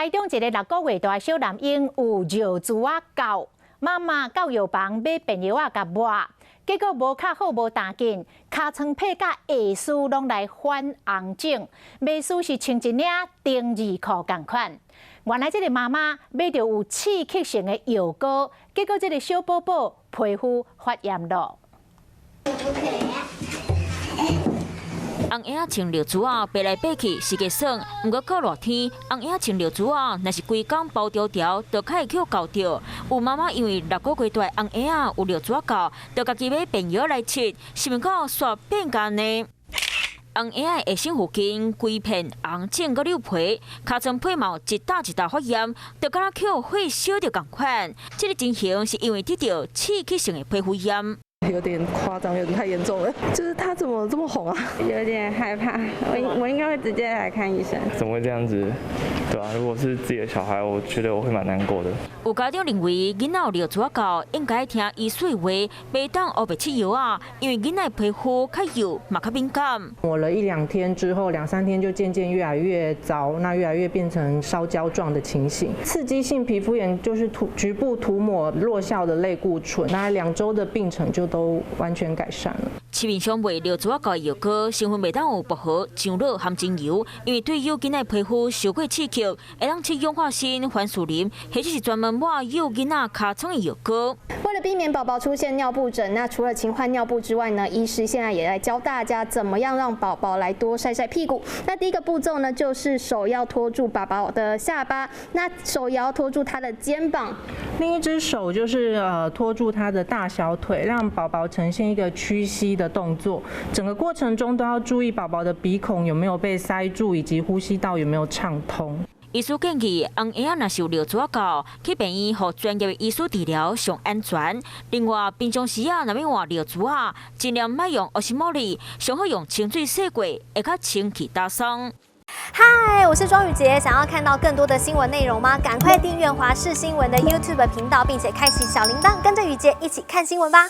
台中一个6個月大小男嬰有尿苴仔厚，媽媽到藥房買便藥仔共抹，結果無較好無擔緊，尻川皮佮下肢攏來反紅腫，賣師是穿一領丁字褲仝款。原來這個媽媽買著有刺激性的藥膏，結果這個小寶寶皮膚發炎了。紅嬰仔穿尿苴仔爬來爬去是個耍，毋過到熱天，紅嬰仔穿尿苴仔，若是規工包牢牢，就較會去厚著。有媽媽因為6個月大紅嬰仔有尿苴仔厚，就家己買便藥來拭，想袂到煞變按呢。紅嬰仔下身附近規片紅腫閣扭皮，尻川皮嘛一搭一搭發炎，就敢若予火燒著仝款。這個情形是因為得著刺激性的皮膚炎。有點誇張，有點太嚴重了。就是他怎麼這麼紅啊？有點害怕，我應該會直接來看醫生。怎麼會這樣子？對啊，如果是自己的小孩，我覺得我會蠻難過的。有家長認為，囡仔有尿苴仔厚，應該聽醫師話，袂當烏白拭藥仔，因為囡仔皮膚較幼，嘛較敏感。抹了一兩天之後，兩三天就漸漸越來越糟，那越來越變成燒焦狀的情形。刺激性皮膚炎就是塗局部塗抹弱效的類固醇，那2週的病程就都完全改善了。市面上賣尿苴仔厚的藥膏，成分袂當有薄荷、樟腦含精油，因為對幼囡仔皮膚傷過刺激，會當試氧化鋅、凡士林，或者是專門抹幼囡仔尻川的藥膏。為了避免寶寶出現尿布疹，那除了勤換尿布之外呢，醫師現在也來教大家怎麼樣讓寶寶來多曬曬屁股。那第一個步驟呢，就是手要托住寶寶的下巴，那手也要托住他的肩膀，另一隻手就是托住他的大小腿，讓寶寶呈現一個屈膝的動作。整個過程中都要注意寶寶的鼻孔有沒有被塞住，以及呼吸道有沒有暢通。醫師建議，紅嬰仔若是有尿苴仔厚，去病院予專業的醫師治療上安全。另外，平常時啊，若欲換尿苴仔，盡量莫用烏絲莫利，上好用清水洗過，會較清氣焦鬆。嗨，我是莊宇傑，想要看到更多的新聞內容嗎？趕快訂閱華視新聞的 YouTube 頻道，並且開啟小鈴鐺，跟着宇傑一起看新聞吧。